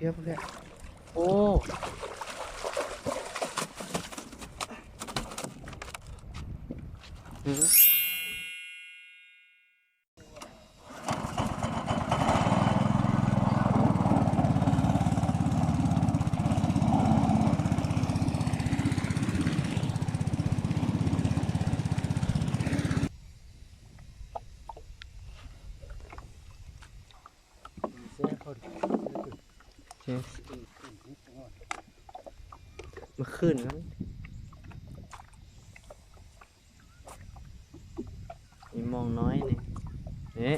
ຮຽບແລ້ວ ໂອ້ ເມື່ອຄືນນັ້ນ ມີມ່ອງນ້ອຍນີ້ ນີ້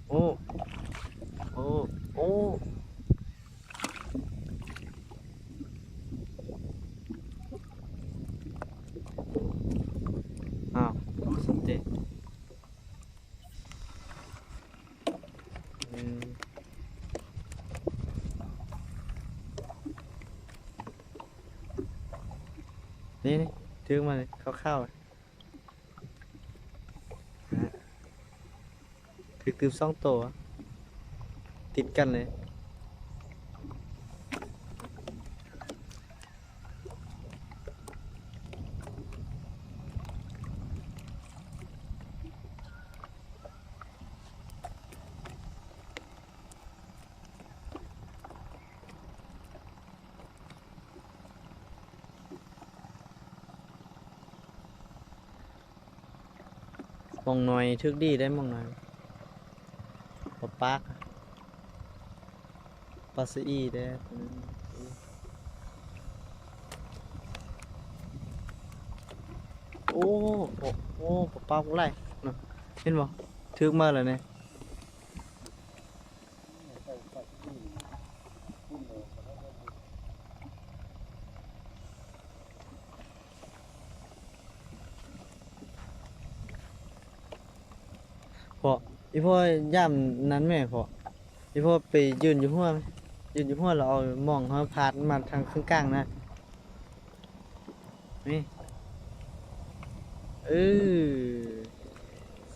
ໂອ້ ໂອ້ ໂອ້ ອ້າວ ສະຕິ ອືມ ນີ້ໆ ຖືກມານີ້ ຂາວໆ ຖືກຕື່ມສອງໂຕ ຕິດກັນເລີຍ. ໝ່ອງນ້ອຍຖືກດີເດ້ ໝ່ອງນ້ອຍ ປາປາກ ປາສະອີເດ້. ໂອ້ ໂອ້ ໂອ້ ປາປາກຫຼາຍເນາະ ເຫັນບໍ່ ຖືກມາແລ້ວນີ້. ພໍ່ ອີພໍ່ ຢ້າມນັ້ນແມ່ພໍ່ ອີພໍ່ໄປຢືນຢູ່ຫົວ ຢືນຢູ່ຫົວ ແລ້ວເອົາໝ່ອງເຮົາພາດມາທາງເຄິ່ງກາງນະ. ນີ້ ເອີ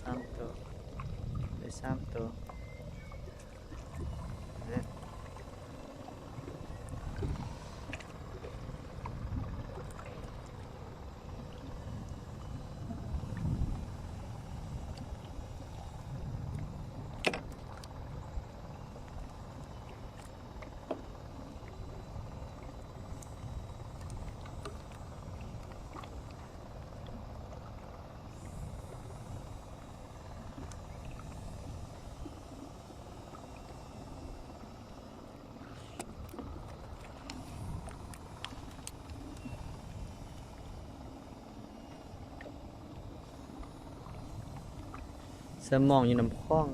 ສາມໂຕ ໄດ້ສາມໂຕ. ສະໝອງຢູ່ນຳຂອງ.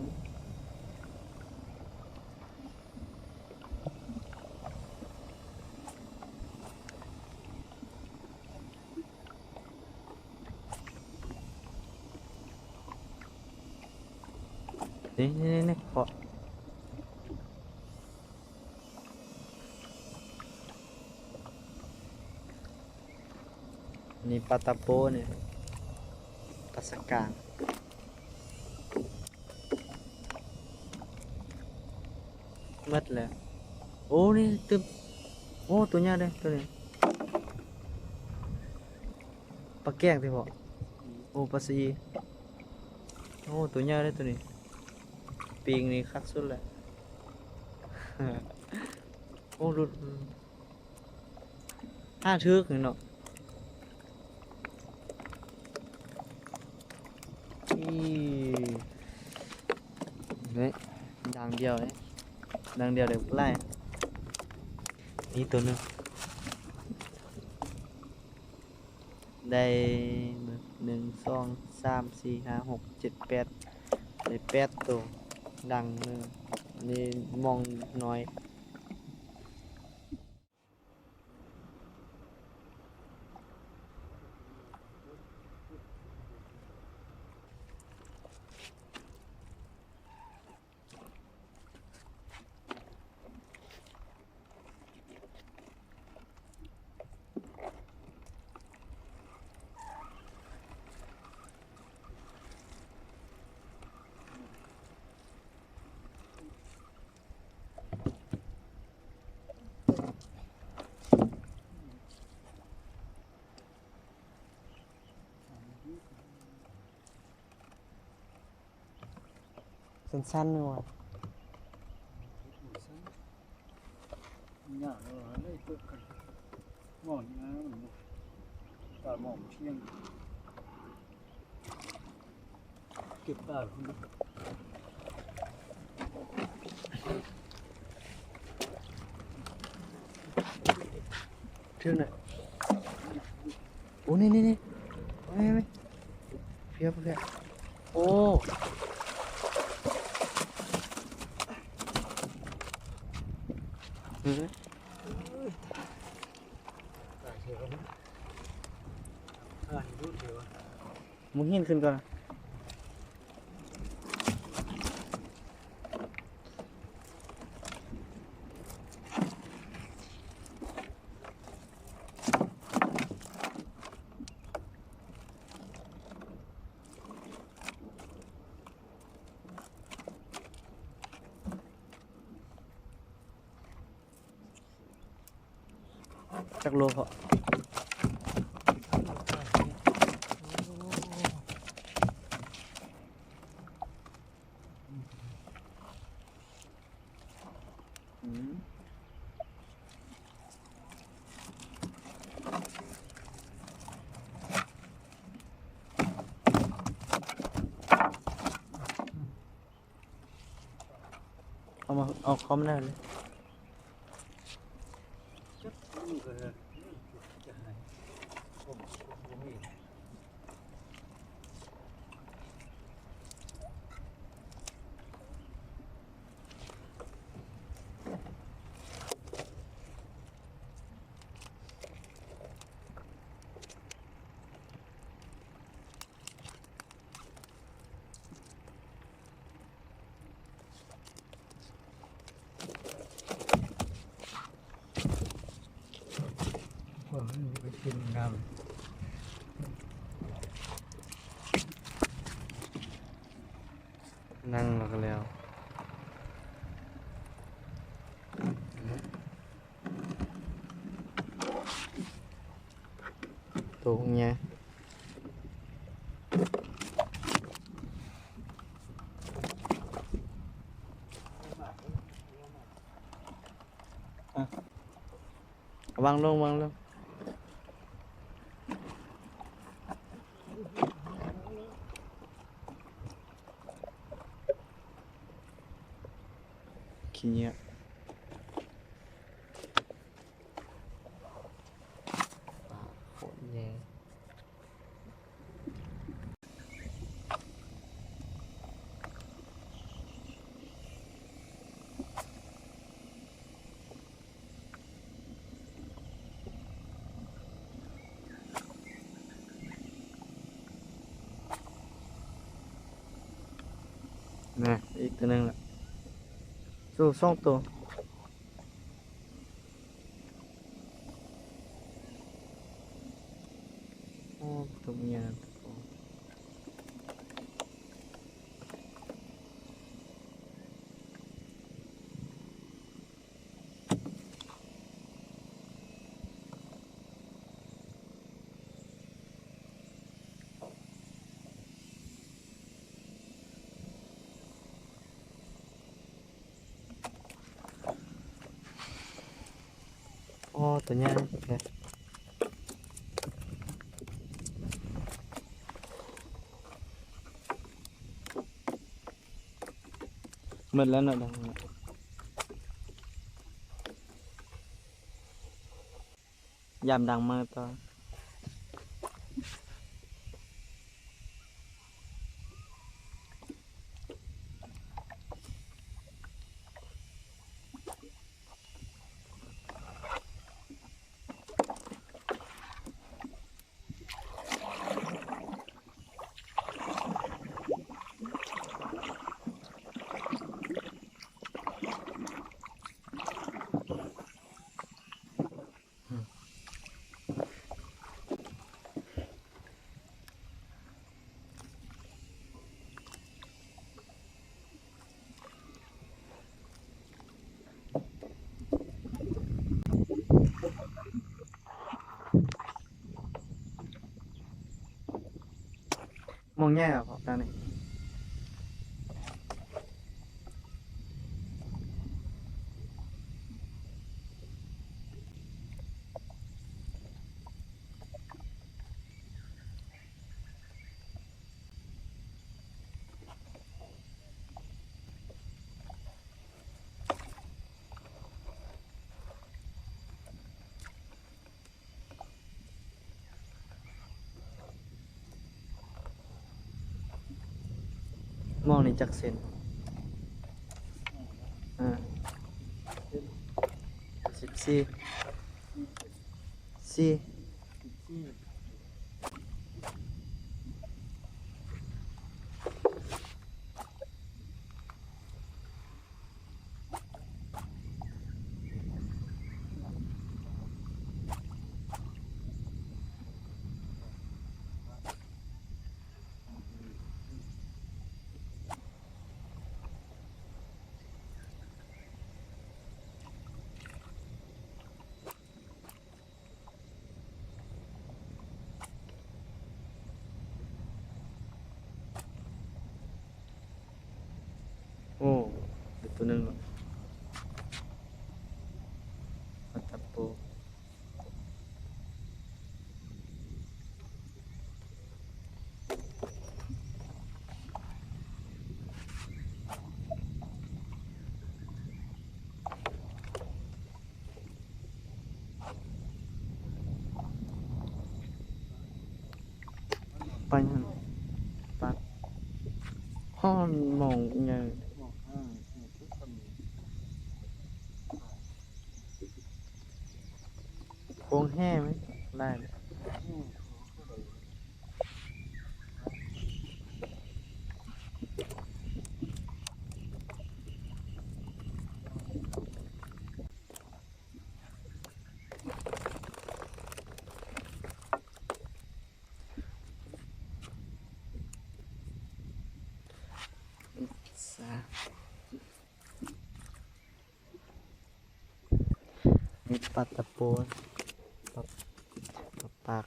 ນີ້ໆໆ ເພາະ ນີ້ປາຕາໂປນີ້ ປາສະກາງ. ໝົດແລ້ວ. ໂອ້ ນີ້ຕຶບ ໂອ້ ຕົວໃຫຍ່ເດ້ຕົວນີ້. ປາແກ້ງຕິພໍ່? ໂອ້ ປາສີ. ໂອ້ ຕົວໃຫຍ່ເດ້ຕົວນີ້. ປີງນີ້ຄັກສຸດແຫຼະ. ໂອ້ ຫຼຸດ. ຫາຖືກນີ້ເນາະ. ອີ ເດ້ ດັ່ງດຽວເດ້ ດັ່ງດຽວເດ້ ຫຼາຍ. ນີ້ໂຕໜຶ່ງ ໄດ້ ໜຶ່ງ ສອງ ສາມ ສີ່ ຫ້າ ຫົກ ເຈັດ ແປດ ໄດ້ແປດໂຕ ດັງໜຶ່ງ. ອັນນີ້ມອງນ້ອຍ. ໂ ສັ້ນໆ ນີ້ຫວາ? ຍາກເນາະ ໄດ້ຕົກກັນ ໝໍ້ຍາມ ຕາໝໍ້ທ່ຽງ ເກັບປາ ເທື່ອນະ ໂອ້ ນີ້ໆໆ ເອົາໄວ້ ເອົາໄວ້ ເພຍ ເພຍ ໂອ້ ເອີ ຕາຍເສຍແລ້ວ ຕາຍດູເສຍວ່າ ມຸງຫີນຂຶ້ນກ່ອນ. ຈັກໂລເພາະ? ອືມ ເອົາມາ ເອົາຄອມໜ້າເລີຍ. ນັ່ງແລ້ວກໍແລ້ວ. ໂຕໃຫຍ່ ອະ ວາງລົງ ວາງລົງ. ຂີ້ເຫຍື້ອ ປາໂຄດໃຫຍ່. ນະ ອີກຕົວໜຶ່ງລະ ໂອ້ ສອງໂຕ. ໂອ້ ຕົກຍາກ. ອໍ ຕົວໃຫຍ່ແທ້ ໝົດແລ້ວເນາະ ດັງ ຢາມດັງມາຕໍ່. ມອງແຍກເອົາເພາະທາງນີ້. ມອງນີ້ຈັກເຊັນ? ອາ ສິບສີ່ ສີ່. ໂອ້ ໄດ້ໂຕໜຶ່ງແລ້ວ ປາຕາໂປ. ໄປຫັ້ນ ປັດ ຮອດໝ່ອງໃຫຍ່ ໂຄງແຮ່ໄໝ ຫຼາຍ. ສາ ມີປາຕະໂປນ ປາ ປາປາກ.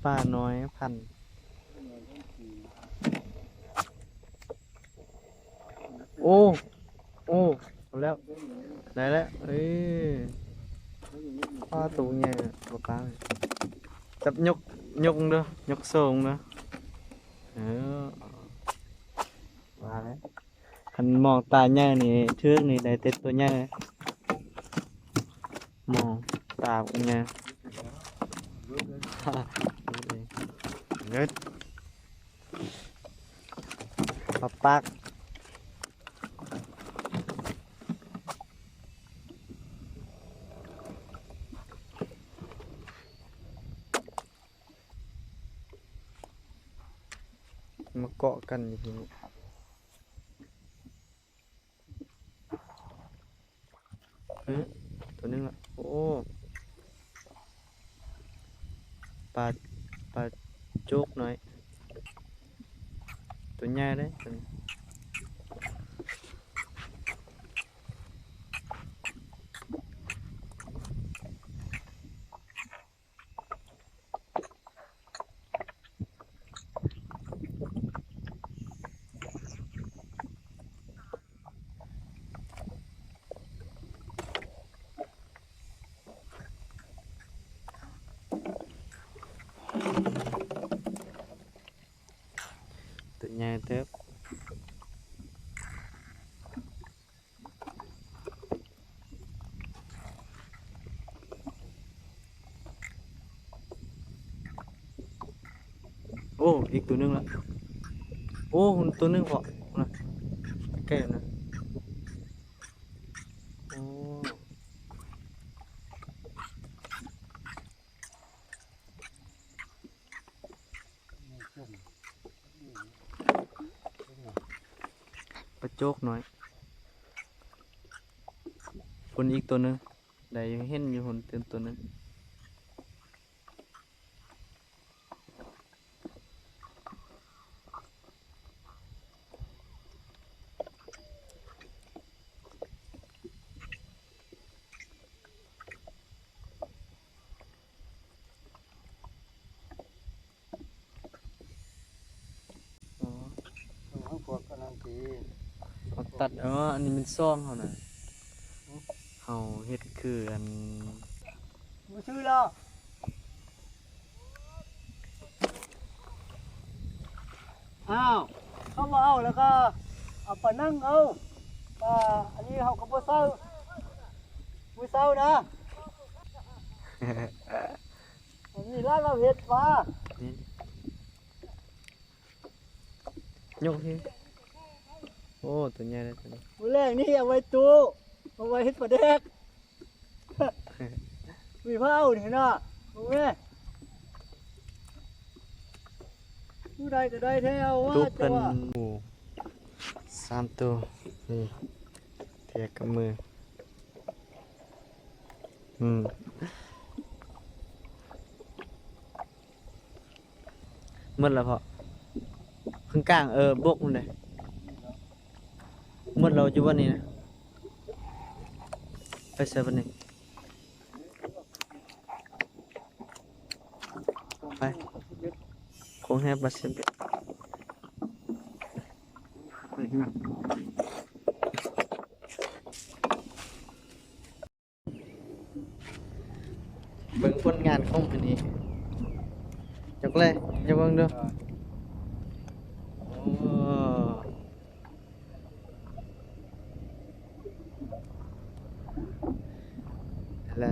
ປານ້ອຍພັນ ໂອ້ ໂອ້ ເອົາແລ້ວ ໄດ້ແລ້ວ ເອີ ປາໂຕໃຫຍ່ ປາປາ ຈັບຍົກ ຍົກເບິ່ງເດີ ຍົກໂຊເບິ່ງເດີ ເອີ ວ່າແລ້ວ ຄັນມອງຕາໃຫຍ່ນີ້ ຖືກນີ້ ໄດ້ແຕ່ໂຕໃຫຍ່ ມອງຕາໃຫຍ່ ເງິດ ປາປາກ ມາເກາະກັນຢູ່ພີ້. ເອີ ໂຕໜຶ່ງລະ ໂອ້ ປາ ປາໂຈກນ້ອຍ ໂຕໃຫຍ່ເດ້ໂຕນີ້. ໂຕໃຫຍ່ເຕີບ. ອີກໂຕໜຶ່ງລະ. ໂອ້ ໂຕໜຶ່ງເພາະນະ ໃກ້ໆນະ. ໂອ້ ປາໂຈກນ້ອຍ. ພຸ້ນອີກໂຕໜຶ່ງ ໄດ້ເຫັນຢູ່ພຸ້ນຕື່ມໂຕໜຶ່ງ. ອໍ ເຮົາພວກກຳລັງຊິ ເຮົາຕັດ. ເອີ ອັນນີ້ແມ່ນຊ່ອງເຮົານະ. ເຮົາເຮັດຄືອັນ ບໍ່ຊື່ລະ. ອ້າວ ເຂົາບໍ່ເອົາແລ້ວກໍເອົາປານັງເອົາ. ປາ ອັນນີ້ເຮົາກໍບໍ່ເຊົາ ບໍ່ເຊົານະ. ອັນນີ້ລາວເຮັດປາ ນີ້ ຍົກເຮ. ໂອ້ ຕົວໃຫຍ່ເລີຍຕົວນີ້. ມື້ແລງນີ້ເອົາໄວ້ຕູ້ ເອົາໄວ້ເຮັດປາແດກ. ມີເຜົານີ້ນະ ເບິ່ງແມ້ ຜູ້ໃດກໍໄດ້ແທ້ເອົາວ່າ. ຕູບເພິ່ນ ເຈົ້າວ່າ ໝູສາມໂຕ ນີ້ ແທກກັບມື. ອືມ ໝົດແລ້ວເພາະ ເຄິ່ງກາງ ເອີ ບົກມັນເດ້ ໝົດແລ້ວຢູ່ບ່ອນນີ້ນະ. ໄປໃສບັດນີ້ ໄປ ຄົງແຮປາຊິຟິກ. ເບິ່ງຜົນງານຂອງມື້ນີ້ ຍົກເລີຍ ຍົກເບິ່ງດູ.